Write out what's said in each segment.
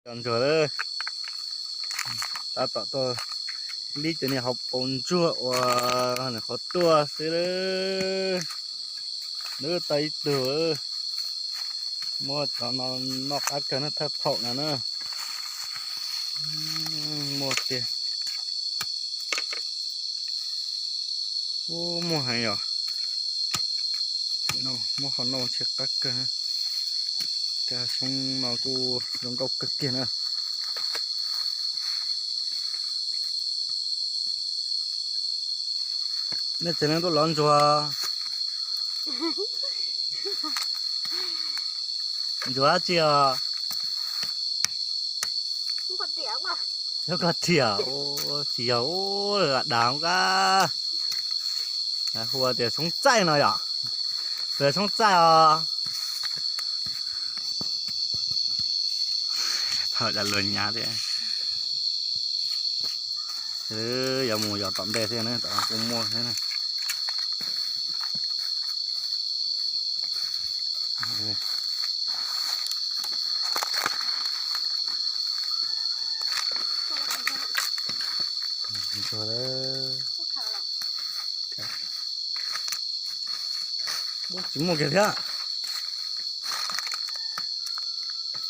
Cov ntsuag lawm, tab tom tuaj lib cov niag hauv paus ntsuag uas nws qhuav tuaj xwb lawm. Nws tau ib tug, muab cov no noj qab kawg na, thawj phaum no na. Muaj tiag, muaj heev yom. Muab qhov noj ntshe qab kawg na. Cov xyoob no kuj zoo nkauj kawg kiag na. Nej tsev neeg tuaj lov ntsuag, ntsuag dab tsi os? Lub koj riam, tsis yog, ua dab, hu tias xyoob txaij no yom. Tus xyoob txaij os. Thaum cas luag nyav thiab. Yuav mus yos tom ntej thiab na, tom no kuj muaj thiab na. Tsis muaj kiag thiab.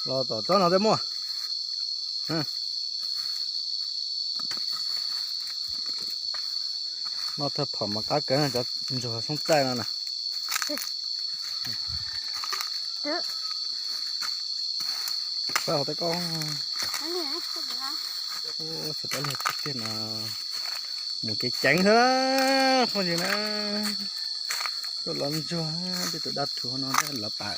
Los tom tsob no thiaj muaj. Noj thawj phaum mas qab kawg na, cov ntsuag xyoob txaij no na. Pab hauv teb koj. Tab liag tiag tiag no. Mus ceev ceev xwb phooj ywg na. Tuaj lov ntsuag, tej tus dab rhuv no lov pam.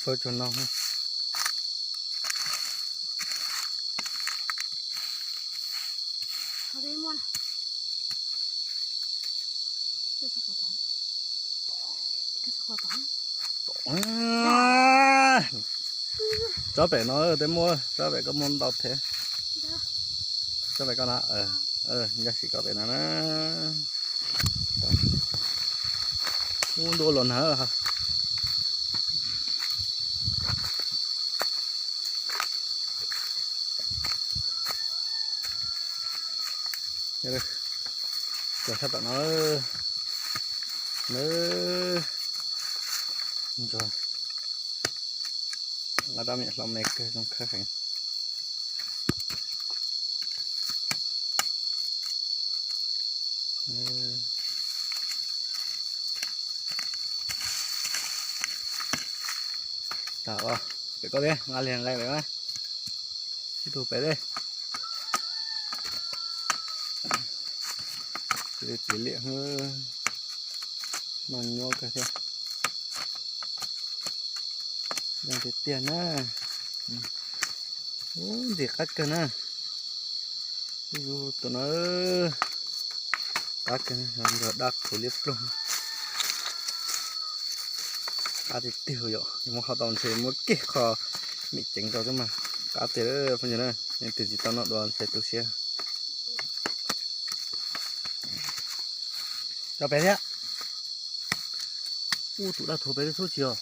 Fawb tsuag no. Tsob pem no tej muaj, tsob pem koj muaj ntau thiab. Tsob pem koj no, ncaj sim koj pem no na. Ub, ntuj los nag. Cov sab tom no, ntsuag, laj rab me hlau me kawg zoo khawb heev. Pem koj thiab, nqa liag nqa pem na. Sib tug pem thiab. Txiv liam, noj nyuaj kawg thiab. Zoo tiag tiag na. Ub, ntxim qab kawg na. Tus no qab kawg, ntsuag dab rhuv liab ploog. Qab tiag tiag yom, muab qhov tau ntshe muab kiag qho mem ceev rau xwb mas. Qab tiag phooj ywg na, leej twg tsis tau noj dua ntshe tu siab. Cov pem thiab. Ub, tus dab rhuv pem xub tsis os.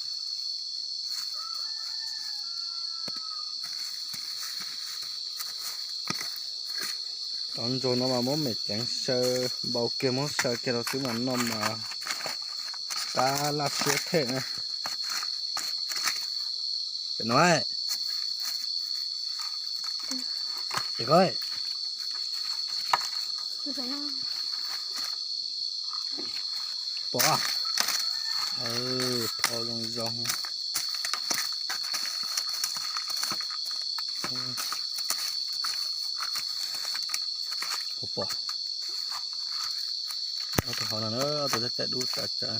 Cov ntsuag no mas muab mem ceev saw npau kiag, muab saw kiag rau xwb mas noj mas qab laj siab them na. Pem no, pem ko. Pom, phau zoo zoo. Pom, ob tug hov no na, ob tug txaij txaij dub tsav tsav.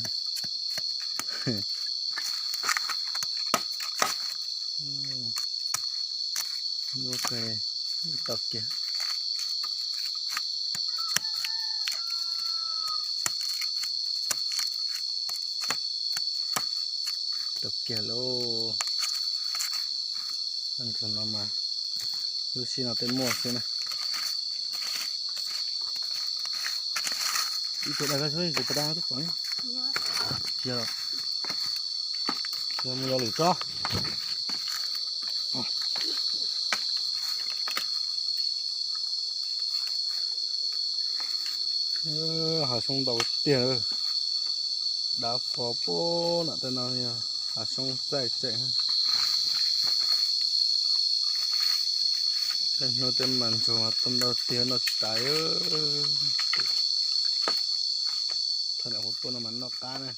Nyuaj kawg, tau kiag. Tau kiag lauj. Ntsuag no mas lub sij no tej muaj xwb na. Ib tug dag koj tsis pom dab tub kom. Yog, yog mus yog lwm tsob. Hav soob ntau tiag. Dav fo puag nram tej no yog hav soob txaij tseem. Tej hnub tej mas ntsuag mas tuaj ntau tiag noj tsis tas. Thaum ntawd kuv tuaj no mas noj qab na.